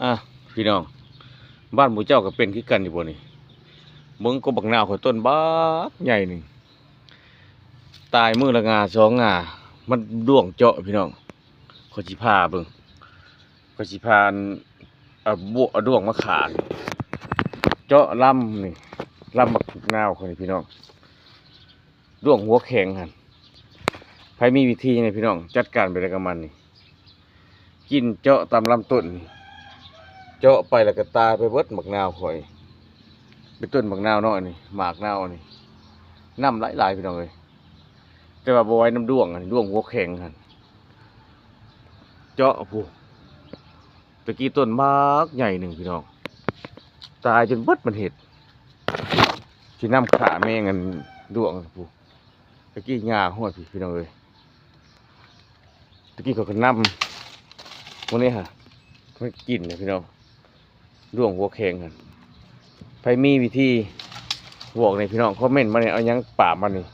ອ່ະ ພີ່ນ້ອງ ບ້ານໝູ່ເຈົ້າກໍເປັນຄືກັນຢູ່ບໍ່ນີ້? ເບິ່ງກໍບັກນາວຂ້ອຍຕົ້ນບັກໃຫຍ່ໜຶ່ງ ຕາຍມື້ລະງ່າສອງງ່າ ມັນດ້ວງເຈາະພີ່ນ້ອງ. ຂ້ອຍຊິຜ່າເບິ່ງ ຂ້ອຍຊິຜ່າ ເອົາ ເອົາດ້ວງມາຂາດ ເຈາະລຳນີ້ ລຳບັກນາວຂ້ອຍນີ້ພີ່ນ້ອງ. ດ້ວງຫົວແຂງຫັ້ນ ໃຜມີວິທີຫຍັງນີ້ພີ່ນ້ອງ ຈັດການແບບໃດກັບມັນນີ້? ກິນເຈາະຕາມລຳຕົ້ນນີ້ ເຈາະໄປແລ້ວກໍຕາຍໄປເບິດບັກນາວຂ້ອຍ. ເປັນຕົ້ນບັກນາວນ້ອຍນີ້ ໝາກນາວນີ້ ນ້ຳຫຼາຍໆ ພີ່ນ້ອງເອີຍ ແຕ່ວ່າບໍ່ໄຫວນຳດ້ວງ ດ້ວງຫົວແຂງຫັ້ນ ເຈາະພຸ້ນ. ຕະກີ້ຕົ້ນບັກໃຫຍ່ໜຶ່ງພີ່ນ້ອງ ຕາຍຈົນເບິດມັນເຮັດ ຊິນຳຂ້າແມງອັນດ້ວງພຸ້ນ. ຕະກີ້ຫຍ້າຮອດພີ້ພີ່ນ້ອງເອີຍ ຕະກີ້ເຂົາກໍນຳ ມື້ນີ້ຫາ ມັນກິນນະພີ່ນ້ອງ ດ້ວງຫົວແຂງຫັ້ນ. ໃຜມີວິທີບອກແດ່ພີ່ນ້ອງ ຄອມເມັນມາແດ່ ເອົາຫຍັງປາບມັນນີ້